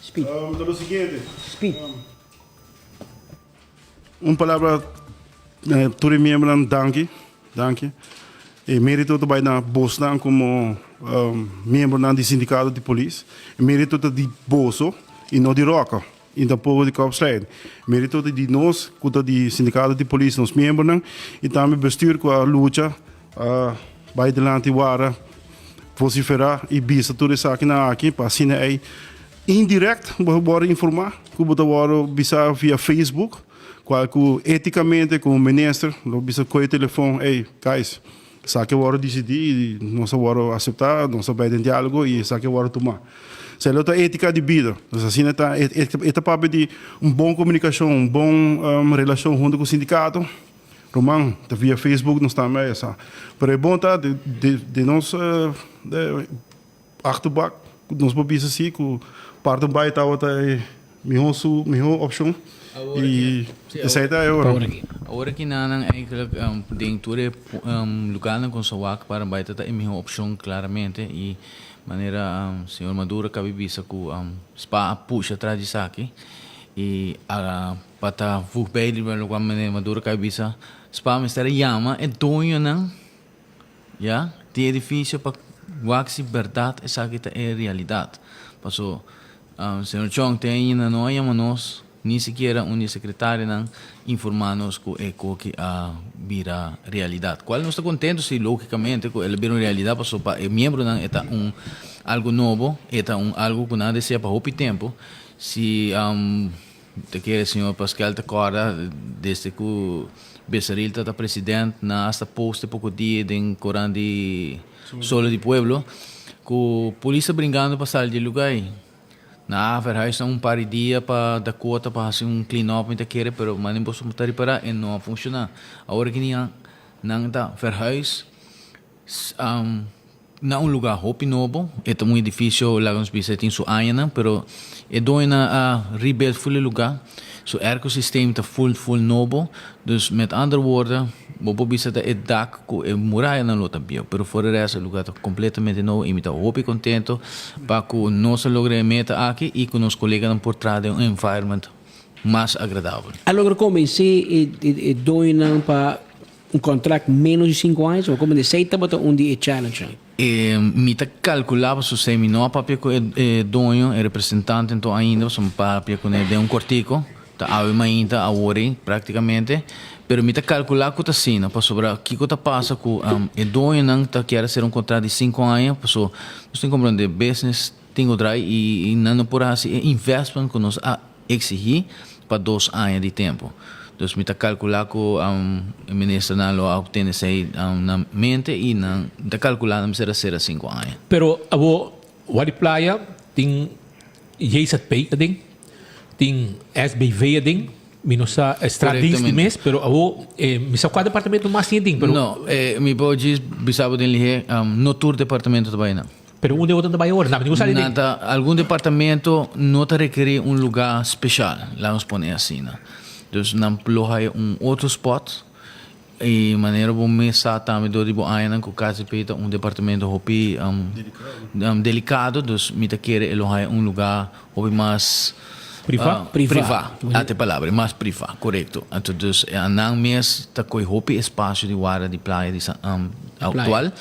Speed. Ta lo siguiente. Speed. Un palabra tur e miembronan danki, danki. E merito ta bai na bosnan como miembronan di sindicato di polis. E merito ta di boso y no di Rocco y tampoco di Korpsleiding. Merito ta di nos cu ta di sindicato di polis, nos miembronan y tambe bestuur cu a lucha a bai dilanti wara, vocifera y bisa tur esakinan aki pa asina ey Indirect bo ta wòrdu informá ku bo ta wòrdu bisa via Facebook, kual ku étikamente komo minister lo bisa kohe telefòn, ey guys, esaki a wòrdu disidí i nos a wòrdu aseptá, nos a bai den diálogo i esaki a wòrdu tumá. Esei lo ta étika di bida. Entonces asina ta e ta papia di un bon komunikashon, un bon relashon huntu ku sindikato. Ruman, ta via Facebook nos tambe a esa. Pero e bon ta di nos. Achterbak, nos por bisa si cu Paardenbaai tabata e miho su miho opcion y esey ta e ora. Awor aki nan eigenlijk den tur e lugarnan cu nos a wak Paardenbaai ta e miho opcion claramente y manera señor Maduro a cabi bisa cu spa a pusha tras di esaki y a pa ta voeg bij riba locual meneer Maduro a cabi bisa spa mester a yama e doñonan. Ya, tin edifisio pa wak si bèrdat esaki ta e realidat. Paso, señor Chong te ainda no a yama nos, ni sikiera un di e sekretarionan informá nos ku e koki a bira realidat. Kual nos ta kontentu si, lógikamente, ku el a bira un realidat paso pa e miembronan e ta un algu nobo, e ta un algu ku nan a desea pa hopi tempu. Si. Ta kere señor Paskel ta kòrda desde ku Besaril ta ta president nan hasta post e poko dia den koran di Solo di Pueblo ku polis ta bringando pa sali di e luga ei. Nan a verhuis nan un par di dia pa Dakota pa hasi un clean up mi ta kere pero mane boso ta ripara e no a funshoná. Awor aki nan ta verhuis. Na un lugá hopi nobo, e ta un edifisio, laga nos bisa, e tin su añanan, pero e doñonan a rebuild ful e lugá, su airco-systeem ta ful ful nobo, dus met andere woorden, bo por bisa ta e dak ku e murayanan lo ta bieu, pero for de rest e lugá ta kompletamente nobo i mi ta hopi kontento pa ku nos a logra e meta aki i ku nos koleganan por traha den un environment mas agradabel. A logra konbensé e doñonan pa Un contract menos di cinco aña, so como esey tabata un di e challengenan. E mi ta calcula paso esey mi no a papia cu e doño, e representante anto ainda, pasobra mi papia cune den un cortico, ta awe mainta awor ey practicamente, pero mi ta calcula cu ta asina, pasobra kico ta pasa cu e doñonan ta kier hacer un contract di cinco aña, paso nos tin comprende business tin cu draai y nan no por haci e investment cu nos a Exigí pa dos aña di tempu. Dus mi ta kalkulá ku e ministernan lo a obtene esei na mente i nan mi ta kalkulá nan mester a sera sinku aña. Pero abo wak di playa tin JZP aden, tin SBV aden, mi no sa straatdienst di mes, pero abo mi sa kua departamento mas tin aden, pero. No, mi por djis bisa bo den lihé, no tur departamento ta bai nan. Pero unda e otro ta bai ora? Nan ku sali den. Nan ta, algun departamento no ta rekerí un lugá speshal, laga nos pone asina. Dus nan lo haya un otro spot i manera bo mes sa tambe dor di bo añanan ku KCP ta un departamento hopi delikado, dus mi ta kere e lo haya un lugá hopi mas Privá? Privá, ata e palabra, mas privá, korekto. Anto dus nan mes ta kohe hopi espasio di warda di playa di aktual.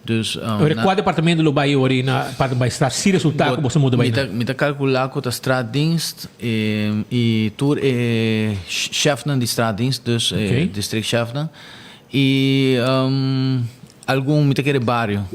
Dus Ora kua departamento lo bai ora na parti bai straat si resulta ku boso muda bai nan? Mi ta kalkulá ku ta straatdienst i tur e shèfnan di straatdienst, dus e districtchefnan i Algun mi ta kere bario.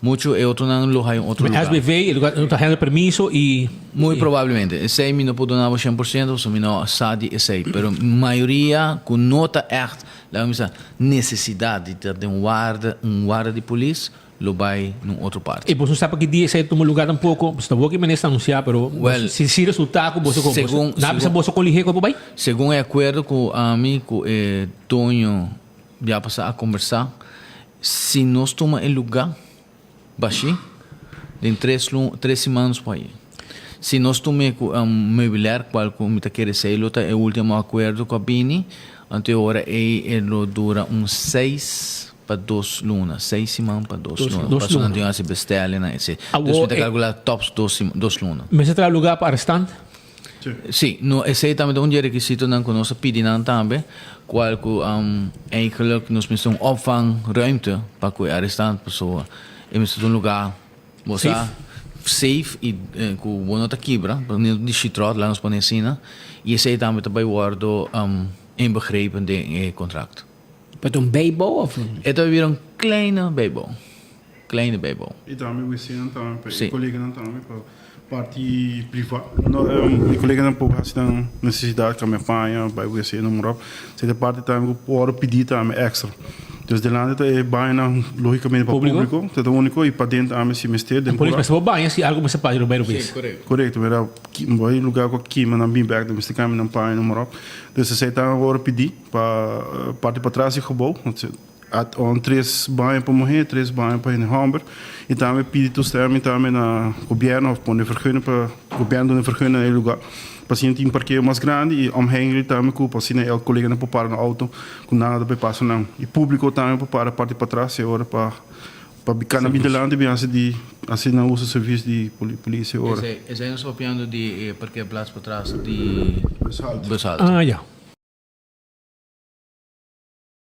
Mucho e otronan lo haya un otro lugar. SBV e lugar no ta hende permiso y. Muy probablemente. Esey mi no por duna bo 100% pasobra mi no sa di esey. Pero mayoria cu no ta echt, laga mi bisa, necesidad di ta den un warda, un warda di polis, lo bay na un otro parti. Y boso no sa pa ki dia esey ta tuma lugar tampoco? Pasobra ta wou ki minister anuncia pero Well, si si resulta cu boso con segun, nan a bisa segun, boso con lihe cu por bay? segun e acuerdo cu ami cu e doño Bia pasa a kombersá, si nos tuma e lugá bashí, den tres lu tres siman nos por hañ'é. Si nos tum'é ku un meubilair, kual ku mi ta kere esei lo ta e último akuerdo ku a bini, anto e ora ei e lo dura un seis. Pa dos luna, seis siman pa dos luna. Dos Pasobra luna. nan tin hasi bestelling nan ese. Awor Dus mi ta e- kalkulá tops dos sima, dos luna. Mester traha lugá pa arestant? Sí, no, esei tambe ta un di e rekisitonan ku nos a pidi nan tambe, kual ku eigenlijk nos mester un opvangruimte pa ku e arestant, pasobra e mester ta un lugá bo sa safe i ku bo no ta kibra, pasobra di shitròt laga nos pone asina, i esei tambe ta bai wòrdu inbegrepen den e kontrakt. Pa ta un bijbouw of un? E ta bira un kleine bijbouw. Kleine bijbouw. I tambe wc-nan tambe pa Sí. e koleganan tambe pa parti priva. No, e koleganan por hasi nan nesesidat, kambia paña, bai wc, noem maar op. Esei ta parti tambe ku por pidi tambe extra. Dus delante ta e bañonan logicamente pa Publico. publico, ta ta unico, i paden tambe si mester den Polis pura. mester por baña si algo mester pasa riba Sí, bes. korekto. Korekto, mira, bai lugar ku a kima nan bin bek, nan mester kambia nan paña, noem maar op. Dus esei ta ora pidi. Pa parti patras di gebou, at on tres baño pa muhé, tres baño pa hende hòmber. I tambe pidi toestemming tambe na gobièrnu òf pone vergunning pa gobièrnu duna vergunning na e lugá pa asina tin parkeo mas grandi i omheining tambe ku pa asina e koleganan por para nan outo ku nada ta bai pasa nan. I públiko tambe por para parti patras e ora pa pa kana bin delante bin hasi di hasi nan usa servisio di polis e ora. Esei nos papiando di e parkeerplaats patras di Bushalte. bushalte. Ah ya.